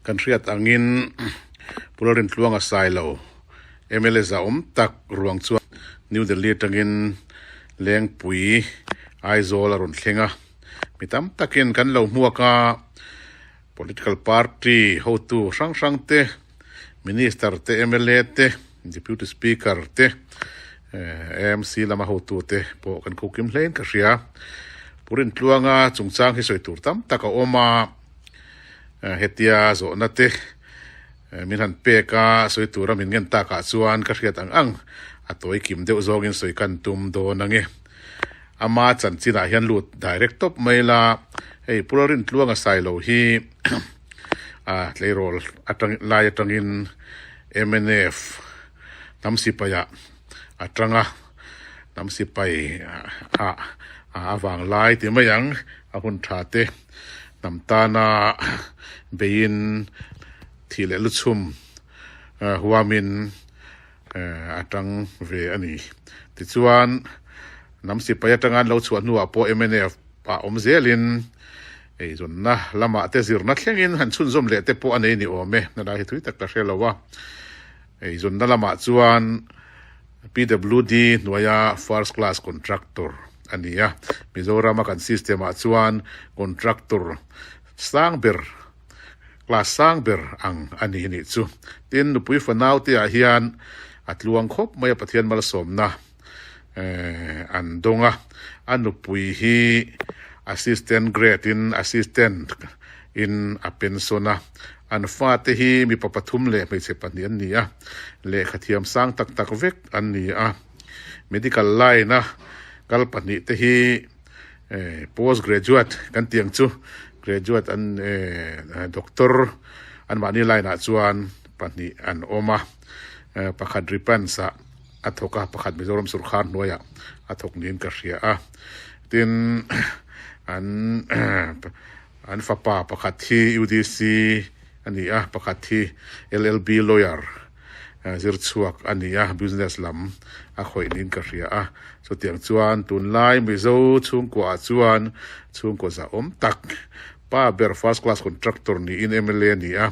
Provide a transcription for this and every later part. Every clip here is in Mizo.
Kan hriat angin Pu Lalrintluanga Sailo mla zahawm tak ruang chuan New Delhi atangin Lengpui Aizawl a rawn thleng a. Mi tam takin kan lo hmuak a, political party hotu hrang hrang te, Minister te, mla te, Deputy Speaker te, AMC lama hotu te pawh kan khukim hlein ka hria. Pu Rintluanga chungchang hi sawi tur tam tak a awm a, hetia zawhna te min han pek a, sawi tura min ngen takah chuan ka hriat ang ang a tawi kim deuh zawngin sawi kan tum dawn ange. Ama chanchinah hian lut direct tawp mai la, hei Pu Lalrintluanga Sailo hi a tleirawl atang lai atangin mnf hnam sipai ah a tang a, hnam sipai ah a vang lai ti mai ang a hun tha te hnam tana beiin thih leh lu chhum huamin a tang ve a ni. Tichuan hnam sipai atanga an lo chhuah hnuah pawh mnf ah awm zelin Eizawnna lamah te zirna thlengin han chhunzawm leh te pawh a nei ni awm e, helai hi thui tak ka hre lo a. Eizawnna lamah chuan PWD hnuaia first class contractor a ni a, Mizorama kan system ah chuan contractor sang ber, class sang ber ang a ni nih chu. Tin, nupui fanau te ah hian a tluang khawp mai a Pathian malsawmna an dawng a, a nupui hi assistant grade in assistant in a pension a, an fate hi mipa pathum leh hmeichhe pahnih an ni a, lehkha thiam sang tak tak vek an ni a, medical line a kal pahnih te hi post graduate kan tih ang chu graduate an doctor anmahni line ah chuan pahnih an awm a, pakhat Ripans ah. a thawk a, pakhat Mizoram sorkar hnuaiah a thawk niin ka hria a. Tin, an an fapa pakhat hi UDC a ni a, pakhat hi LLB lawyer zir chhuak a ni a, business lam a khawih niin ka hria a. Chutiang chuan tunlai Mizo chhungkuaah chuan chhungkaw zahawm tak pa ber first class contractor niin mla a ni a.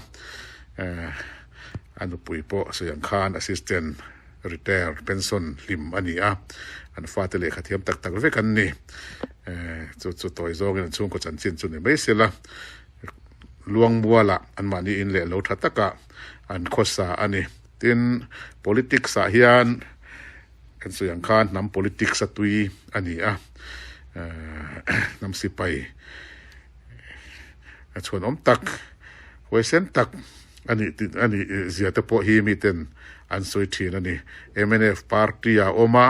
A nupui pawh sawi ang khan assistant retire pension hlim a ni a, an fate lehkha thiam tak tak vek an ni. Chu chu tawi zawngin an chhungkaw chanchin chu ni mai sela, Luangmualah anmahni in leh lo tha takah an khawsa a ni. Tin, politics ah hian kan sawi ang khan hnam politics a tui a ni a, hnam sipai a chhuanawm tak, huaisen tak a nih tih a nih zia te pawh hi miten an sawi thin a ni. Mnf party a awm a,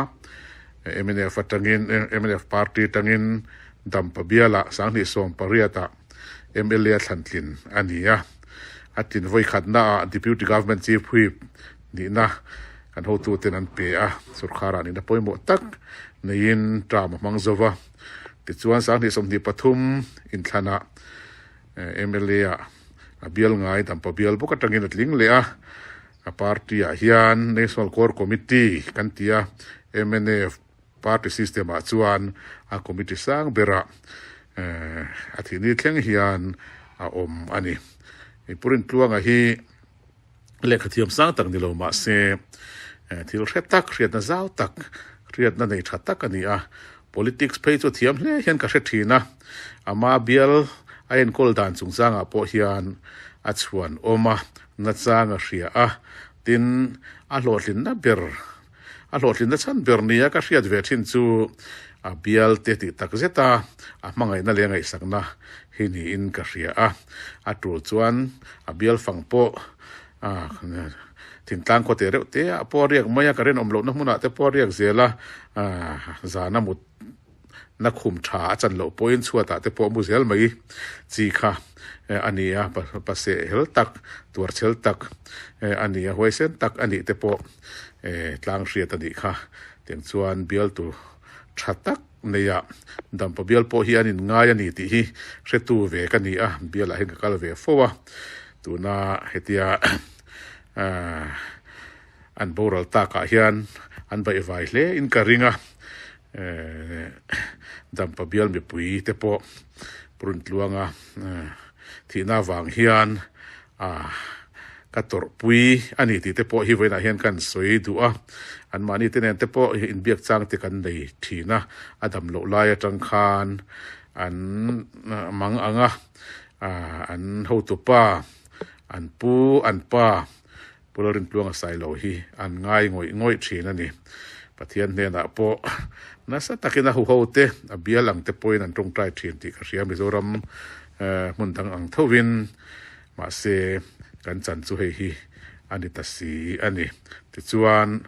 mnf atangin mnf party atangin Dampa bialah 2018 ah mla a thlan tlin a ni a, a tlin vawi khatna ah Deputy Government Chief Whip nihna kan hotuten an pe a, sorkharah nihna pawimawh tak neiin term a hmang zo va. Tichuan 2023 inthlanah mla ah a bial ngai Dampa bial bawk atangin a tling leh a, a party ah hian National Core Committee kan ti a, mnf party system ah chuan a committee sang berah a thihni thleng hian a awm a ni. Pu Rintluanga hi lehkha thiam sang tak ni lo mah se thil hre tak, hriatna zau tak, hriatna nei tha tak a ni a. Politics phei chu thiam hle hian ka hre thin a, ama bial a enkawl dan chungchangah pawh hian a chhuan awm a, nachang a hria a, tin a hlawhtlinna ber A hlawhtlinna chhan ber nia ka hriat ve thin chu a bial te tih tak zet a, a hmangaihna leh a ngaihsakna hi niin ka hria a. A tul chuan a bial fang pawh thingtlang khaw te reuh te ah pawh a riak mai a, ka rinawm lohna hmunah te pawh a riak zel a, zana mut na khum tha a chan loh pawhin chhuatah te pawh mu zel mai chi kha a ni a, paseh hel tak, tuar chhel tak a ni a, huaisen tak a nih te pawh tlang hriat a nih kha. Tiang chuan bialtu tha tak neia Dampa bial pawh hi an inngai a ni tih hi hretu ve ka ni a, bialah hian ka kal ve fo a, tuna hetia an boral takah hian an baihvai hle in ka ring a. Dampa bial mipui te pawh Purun Tluanga thihna avang hian Ah, ka tawrhpui a ni tih te pawh hi vawiinah hian kan sawi duh a. Anmahni te nen te pawh inbiak chang te kan nei thin a, a dam loh lai atang khan an mang ang a, ah, an hotupa, an pu, an pa Pu Lalrintluanga Sailo hi an ngai ngawih ngawih thin a ni. Pathian hnenah pawh nasa takin a huho te, a bial ang te pawhin an tawngtai thin tih ka hria Mizoram hmun dang ang thovin. Mahse, kan chan chu hei hi a ni ta si a ni. Tichuan,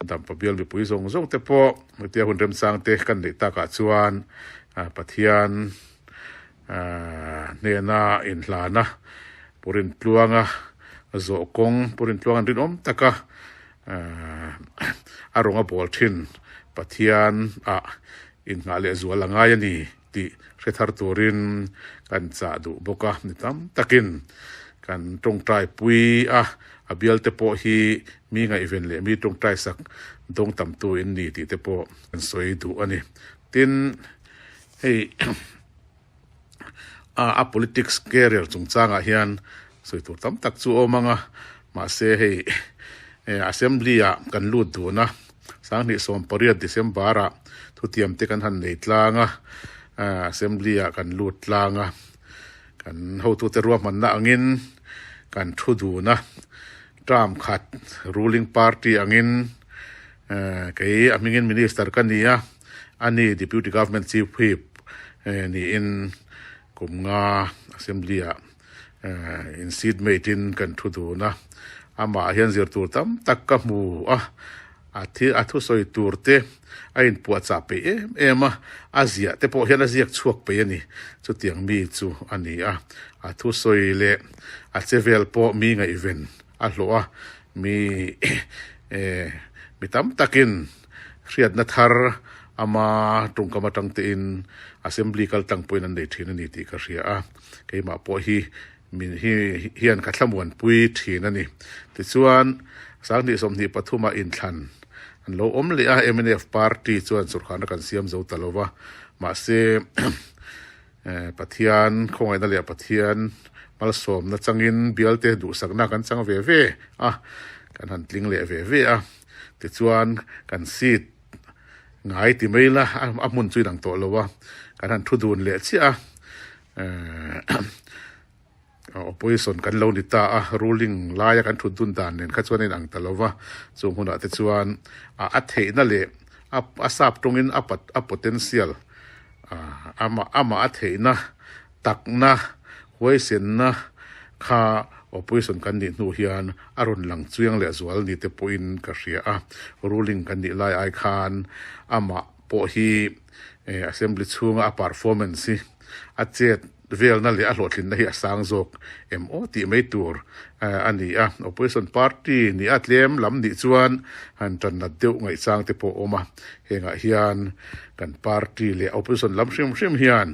Dampa bial mipui zawng zawng te pawh hetia hun remchang te kan neih takah chuan Pathian hnena inhlana Pu Rintluanga zawh kawng, Pu Rintluanga'n rinawm taka a rawn a bawl thin Pathian ah innghah leh zual a ngai a ni tih hre thar turin kan chah duh bawk a. Ni tam takin kan tawngtai pui a, a bial te pawh hi mi ngaihven leh mi tawngtai sak dawng tamtu in ni tih te pawh kan sawi duh a ni. Tin, hei a politics career chungchangah hian sawi tur tam tak chu a awm ang a, mahse hei assembly ah kan lut dun a, 2018 December ah thutiam te kan han nei tlang a, assembly ah kan lut tlang a, kan hotute ruahmanna angin kan thu dun a, term khat ruling party angin kei a hmingin minister ka ni a. A ni Deputy Government Chief Whip niin kum nga Assembly ah in seat mate in kan thu dun a, amah hian zir tur tam tak ka hmu a, a thil a thusawi tur te a inpuahchah peih em em a, a ziah te pawh hian a ziak chhuak peih a ni, chutiang mi chu a ni a, a thusawi leh a chevel pawh mi ngaihven a hlawh a, mi mi tam takin hriatna thar ama tawngkam atang tein assembly kal tlang pawhin an nei thin a ni tih ka hria a, keimah pawh hi min hi hian ka thlamuanpui thin a ni. Tichuan, 2023 ah inthlan an lo awm leh a, mnf party chuan sorkharna kan siam zo ta lo va, mahse Pathian khawngaihna leh Pathian malsawmna changin bialte duhsakna kan chang ve ve a, kan han tling leh ve ve a. Tichuan kan seat ngai ti mai la a hmun chu inang tawh lo a, kan han thu dun leh chiah a, opposition kan lo ni ta a, ruling laia kan thut dun dan nen kha chuan a inang ta lo va, chung hunah te chuan a theihna leh a sap tawngin a potential amah a theihna Takna, huaisenna kha opposition kan nih hnu hian a rawn lang chiang leh zual ni te pawhin ka hria a. Ruling kan nih lai ai khan amah pawh hi assembly chhunga a performance hi a chet velna leh a hlawhtlinna hi a sang zawk em aw tih mai tur a ni a. Opposition party nih a tlem lam nih chuan han tan nat deuh ngaihchang te pawh a awm a. Hengah hian kan party leh opposition lam hrim hrim hian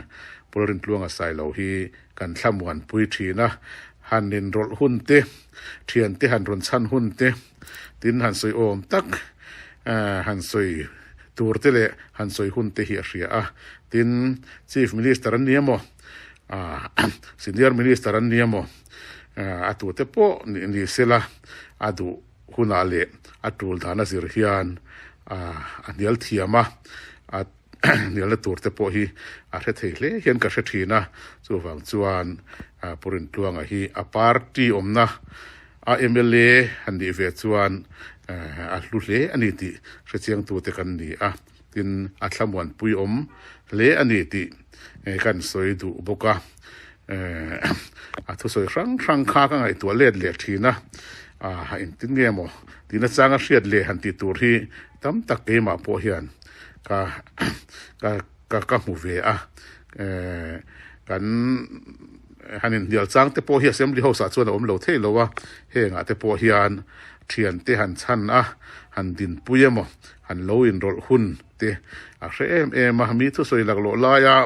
Paul Rintluanga Sailo hi kan thlamuanpui thin a, han inrawlh hun te, thiante han rawn chhan hun te, tin han sawi awm tak han sawi tur te leh han sawi hun te hi a hria a. Tin, Chief Minister an ni emaw, Senior Minister an ni emaw, a tute pawh ni sela a duh hunah leh a tul dan a zir hian a hnial thiam a, a hnialna tur te pawh hi a hre thei hle hian ka hre thin a, chuvang chuan Pu Rintluanga hi a party awmna a mla han nih ve chuan a hlu hle a ni tih hrechiangtute kan ni a, tin a thlamuanpui awm hle a ni tih kan sawi duh bawk a. A thusawi hrang hrang kha ka ngaihtuah let leh thin a, engtin nge maw tihna changa hriat leh han tih tur hi tam tak keimah pawh hian ka ka ka ka hmu ve a, kan han inhnial chang te pawh hi assembly house ah chuan a awm lo thei lo a, hengah te pawh hian thiante han chhan a, han dinpui emaw han lo inrawlh hun te a hre em em a, mi thusawi laklawh laia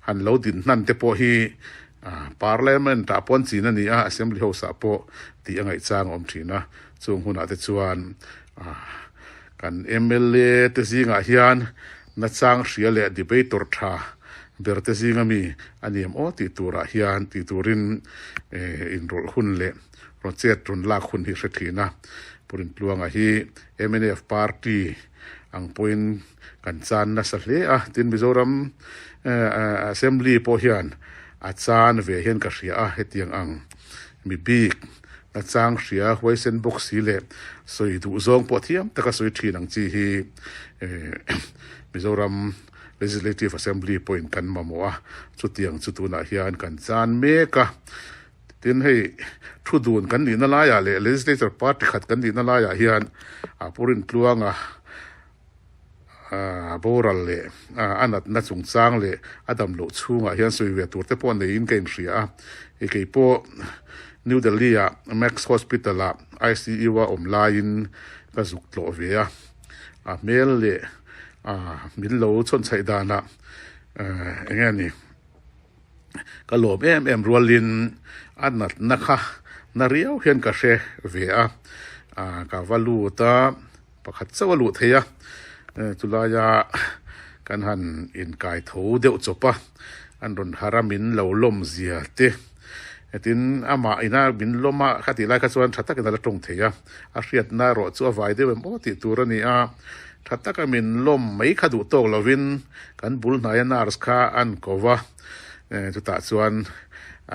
han lo din hnan te pawh hi parliament ah pawh an chin a ni a, assembly house ah pawh tih a ngaihchang a awm thin a, chung hunah te chuan kan mla te zingah hian nachang hria leh debater tha ber te zinga mi a ni em aw tih turah hian tih turin inrawlh hun leh rawn chet rawn lak hun hi hre thin a. Pu Rintluanga hi mnf party ang pawhin kan chan nasa hle a, tin Mizoram Assembly pawh hian a chan ve hian ka hria a, hetiang ang mi bik na chang hria huaisen bawk si leh sawi duh zawng pawh thiam taka sawi thin ang chi hi Mizoram Legislative Assembly pawhin kan mamawh a, chutiang chu tunah hian kan chan mek a. Tin hei thu dun kan nihna laiah leh Legislature Party khat kan nihna laiah hian a Pu Rintluanga boral leh a natna chungchang leh a dam loh chhungah hian sawi ve tur te pawh neiin ka inhria a. Hei kei pawh New Delhi-ah Max Hospital-ah ICU-a awm laiin ka zuk tlawh ve a. A hmel leh min lo chhawnchhaih danah eng nge ni ka lawm em em rualin a natna kha na riau hian ka hre ve a. Ka va lut a. Pakhat chauh a luh thei a, chulaia kan han inkai tho deuh chawp a, an rawn harh a min lo lawm zia te, tin amah ina min lawm a kha tih lai kha chuan tha takin a la tawng thei a, a hriatna erawh chu a vai deuh em aw tih tur a ni a, tha taka min lawm mai kha duh tawk lovin kan bul hnaia nurse kha an ko va, chutah chuan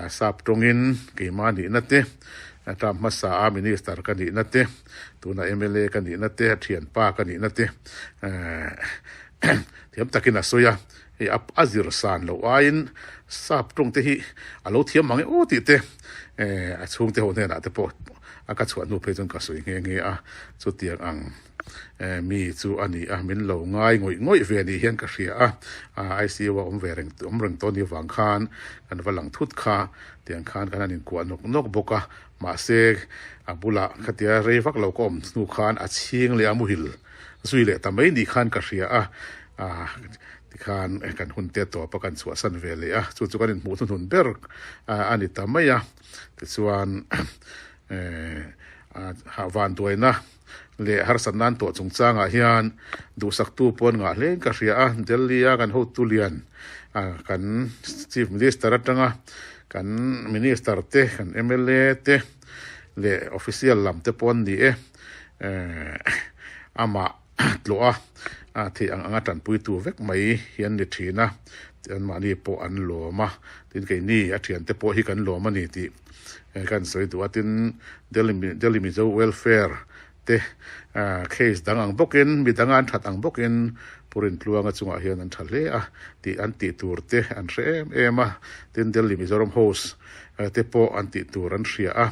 sap tawngin keimah nihna te, term hmasa a minister ka nihna te. Tuna mla ka nihna te, a thianpa ka nihna te thiam takin a sawi a, hei a zir san loh aiin sap tawng te hi a lo thiam mang e aw tih te a chhungte ho hnenah te pawh a ka chhuah hnu phei chuan ka sawi nghe nghe a, chutiang ang mi chu a ni a, min lo ngai ngawih ngawih ve ni hian ka hria a, ICU a awm ve reng awm reng tawh ni avang khan kan va lang thut kha tiang khan kan han inkuah nawk nawk bawk a. Mahse, a bulah khatia rei vak lo ka awm hnu khan a chhing leh a muhil zui leh ta mai ni khan ka hria a, tikhan kan hun te tawp a kan chhuahsan ve leh a, chu chu kan inhmuh hnuhnun ber a ni ta mai a. Tichuan, vanduaina leh harsatna an tuah chungchangah hian duhsaktu pawh an ngah hlein ka hria a, Delhi-a kan hotu lian kan Chief Minister atanga kan Minister te, kan mla te leh official lam te pawh an ni e, amah tlawh a theih ang anga tanpuitu vek mai hi an ni thin a, anmahni pawh an lawm a, tin keini a thiante pawh hi kan lawm a ni tih. Kan sawi duh a, tin Delhi Mizo Welfare te case dang ang bawkin mi danga an that ang bawkin Pu Rintluanga chungah hian an tha hle a tih an tih tur te an hre em em a, tin Delhi Mizoram House te pawh an tih tur an hria a,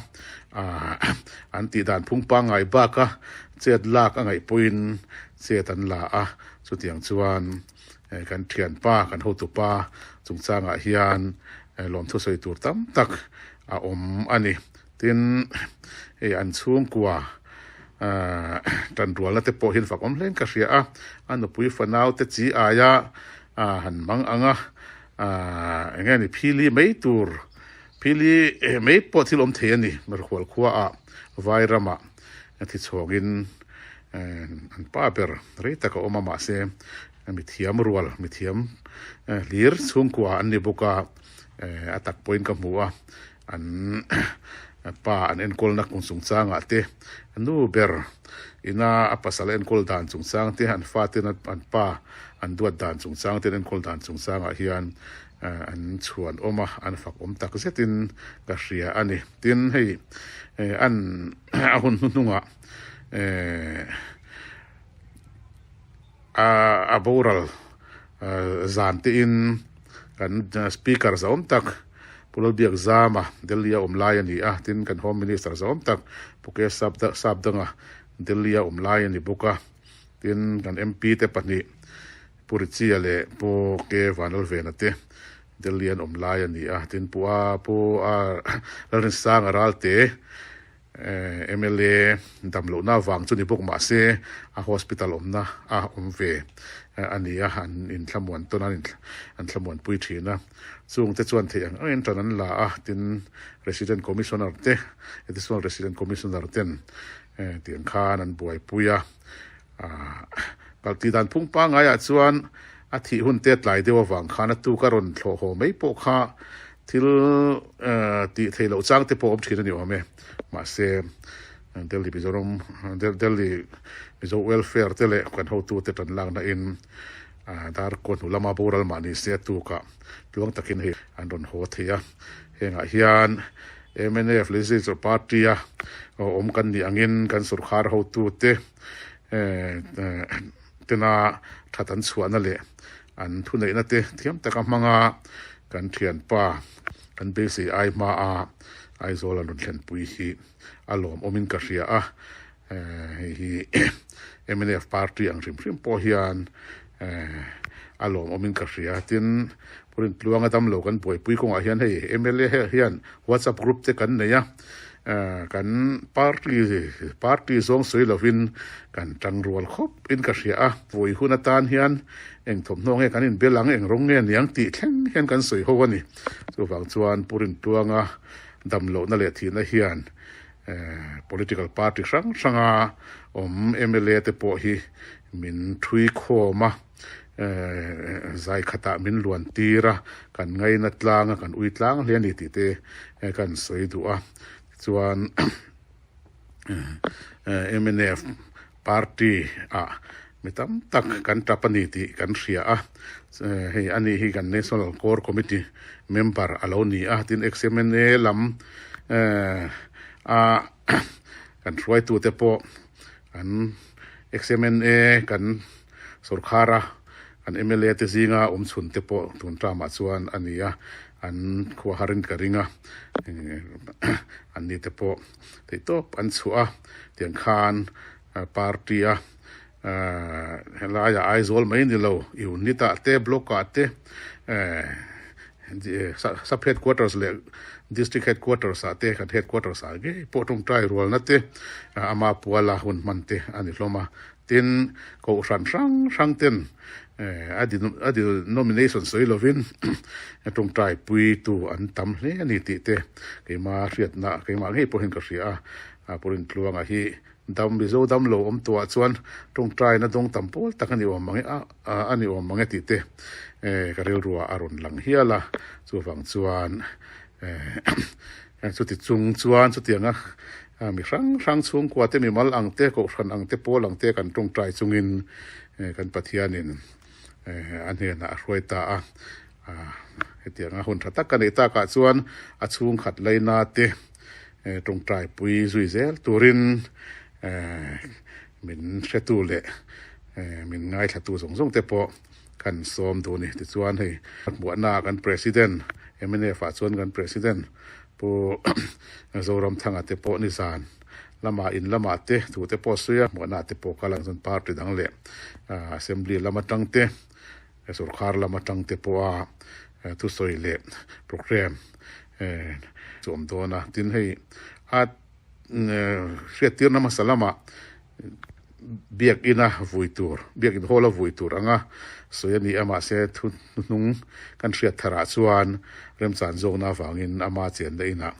an tih dan phung pangngai baka chet lak a ngaih pawhin chet an la a, chutiang chuan kan thianpa kan hotupa chungchangah hian Lawmthu sawi tur tam tak a awm a ni. Tin, hei an chhungkua tanrualna te pawh hi an fak awm hlein ka hria a, a nupui fanau te chi aia han mang ang a, eng nge ni phili mai tur, phili mai pawh thil awm thei a ni. Merhual khuaah vai ramah thi chhawngin an pa ber rei tak a awm a, mahse Mithiam rual, mithiam hlir chhungkua an ni bawk a, a tak pawhin ka hmu a, an pa an enkawlna kawng chungchangah te, nu ber ina a pasal enkawl dan chungchang te, an fate an pa an duat dan chungchang te, an enkawl dan chungchangah hian an chhuan awm a, an fak awm tak zetin ka hria a ni. Tin, hei an a hun hnuhnungah A boral zan tein kan speaker zahawm tak Pu Lalbiak Zama Delhi a awm lai a ni a, tin kan Home Minister zahawm tak Pu K Sapdanga Delhi a awm lai a ni bawk a, tin kan MP te pahnih Pu Richie leh Pu K Vanlalvena te Delhi an awm lai a ni a, tin Pu A Pu Lalrinsanga Ralte Mla damlohna vang chu ni bawk mah se a hospital awmna a awm ve a ni a, an inthlamuan tawn a, an thlamuanpui thin a. Chungte chuan theih ang angin tan an la a, tin Resident Commissioner te, Additional Resident Commissioner ten tiang khan an buaipui a. Kal tih dan phung pangaiah chuan. A thih hun te tlai deuh avang khan a tuk a rawn thlawh haw mai pawh kha thil tih theih loh chang te pawh awm thin a ni awm e. Mahse, Delhi Mizoram, Delhi Mizo Welfare te leh kan hotute tan lakna in Darkaw hnu lama boral mah ni se a tukah tluang takin hei an rawn haw thei a. Hengah hian mnf Legislature Party a awm kan nih angin kan sorkar hotute tena that an chhuahna leh an thuneihna te thiam taka hmanga kan thianpa kan beisei ai hmaa Aizawl an rawn thlenpui hi a lawmawmin ka hria a. Hei hi mnf party ang hrim hrim pawh hian a lawmawmin ka hria. Tin, Pu Rintluanga damlo kan buaipui kawngah hian hei mla hian WhatsApp group te kan nei a, kan party party zawng sawi lovin kan tangrual khawp in ka hria a. Vawi hun atan hian eng thawmhnaw nge kan inbel ang, eng rawng nge niang tih thleng hian kan sawi ho a ni. Chuvang chuan Pu Rintluanga damlohna leh thihna hian Political party hrang hranga awm mla te pawh hi min thui khawm a, zai khatah min luan tir a, kan ngaina tlang a, kan ui tlang hle a ni tih te kan sawi duh a. Tichuan mnf party ah mi tam tak kan tap a ni tih kan hria a, hei a ni hi kan National Core Committee member a lo ni a, tin ex-MLA lam a kan hruaitute pawh an ex-MLA kan sorkar a kan mla te zinga awm chhun te pawh tun term-ah chuan a ni a, an khua harin ka ring a, an ni te pawh theihtawp an chhuah a, tiang khan party a helaiah Aizawl mai ni lo unit ah te block ah te sub headquarters leh district headquarters ah te kan headquarters ah ngei pawh tawngtai rualna te ama puala hun hman te a ni hlawm a tin kohhran hrang hrang ten a a denomination sawi lovin tawngtai pui tu an tam hle a ni tih te keima hriatna keimah ngei pawhin ka hria a Purintluanga hi Dam Mizo dam lo awm tuah chuan tawngtaina dawng tam pawl tak a ni awm ang e a ni awm ang e tih te ka rilruah a rawn lang hial a, chuvang chuan chuti chung chuan chutianga mi hrang hrang chhungkua te mimal ang te kohhran ang te pawl ang te kan tawngtai chungin kan Pathianin a hnenah a hruai ta a, hetianga hun tha tak ka neih takah chuan a chhungkhat laina te Tawngtaipui zui zel turin min hretu leh min ngaithlatu zawng zawng te pawh kan sawm duh a ni. Tichuan hei hmuahna kan President, mnf ah chuan kan President Pu Zoramthanga te pawh nizan lamah in lamah te thu te pawh sawi a, hmuahna te pawh kal ang chuan party dang leh Assembly lam atang te Sorkar lam atang te pawha thusawi leh programme chu awm dawn a. Tin hei a hriattirna hmasa lamah biakina vui tur, biakin hall a vui tur anga sawi a ni a, mahse thu hnuhnung kan hriat tharah chuan remchan zawkna avangin ama chenna inah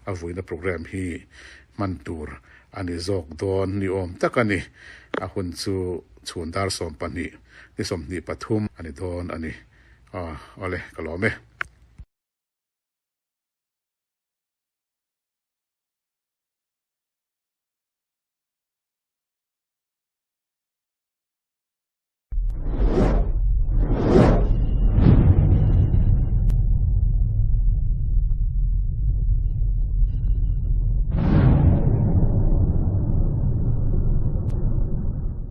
a vuina programme hi hman tur a ni zawk dawn ni awm tak a ni. A hun chu chhun dar 12 ni 23 a ni dawn a ni. Aw, awle, ka lawm e.